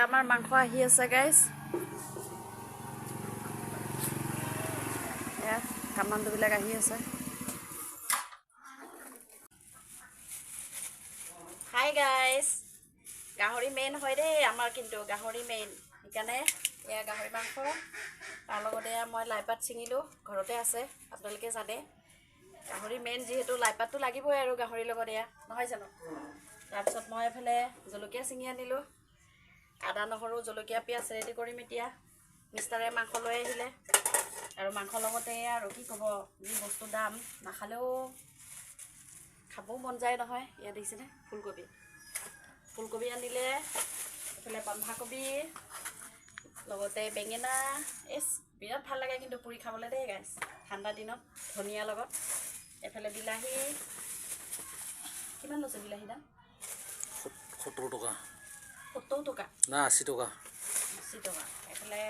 আমাৰ মাংস আহি আছে গাইজ। এয়া কামাণ্ডোবিলাক আহি আছে। হাই গাইজ, গাহৰি মেইন হয় দেই আমাৰ, কিন্তু গাহৰি মেইন, সেইকাৰণে এয়া গাহৰি মাংস। তাৰ লগতে এয়া মই লাইপাত ছিঙিলোঁ, ঘৰতে আছে, আপোনালোকে জানে গাহৰি মেইন যিহেতু লাইপাতটো লাগিবই আৰু গাহৰিৰ লগত, এয়া নহয় জানো? তাৰপিছত মই এইফালে জলকীয়া ছিঙি আনিলোঁ, আদা নহৰু জলকীয়া পিঁয়াজ ৰেডি কৰিম এতিয়া। মিষ্টাৰে মাংস লৈ আহিলে আৰু মাংসৰ লগতে এয়া আৰু কি ক'ব, যি বস্তু দাম, নাখালেও খাবও মন যায় নহয়। ইয়াত দেখিছেনে ফুলকবি, ফুলকবি আনিলে, এইফালে বন্ধাকবি, লগতে বেঙেনা। এই বিৰাট ভাল লাগে কিন্তু পুৰি খাবলৈ দেই গাইজ, ঠাণ্ডা দিনত ধনিয়াৰ লগত। এইফালে বিলাহী, কিমান লৈছে বিলাহী দাম? 70 টকা। 70 টকা না, 80 টকা। 80 টকা। এইফালে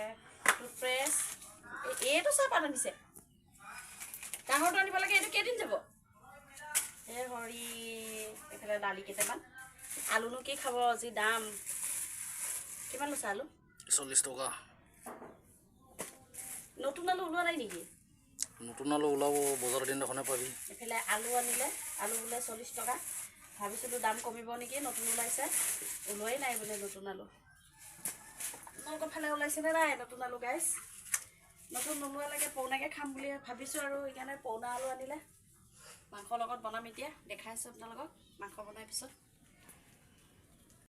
টুথপেষ্ট, এইটো চাহপাত আনিছে, ডাঙৰটো আনিব লাগে, এইটো কেইদিন যাব? এই হৰি। এইফালে দালি কেইটামান, আলুনো কি খাব যি দাম। কিমান লৈছে আলু? 40 টকা। নতুন আলু ওলোৱা নাই নেকি? নতুন আলু ওলাব, বজাৰৰ দিনাখনে পাবি। এইফালে আলু আনিলে, আলু বোলে 40 টকা। ভাবিছিলোঁ দাম কমিব নেকি, নতুন ওলাইছে, ওলোৱাই নাই বোলে নতুন আলু। আপোনালোকৰ ফালে ওলাইছেনে নাই নতুন আলু গাইজ? নতুন নোলোৱালৈকে পৌনাকে খাম বুলি ভাবিছোঁ আৰু সেইকাৰণে পৌনা আলু আনিলে, মাংসৰ লগত বনাম এতিয়া, দেখাই আছোঁ আপোনালোকক মাংস বনাই পিছত।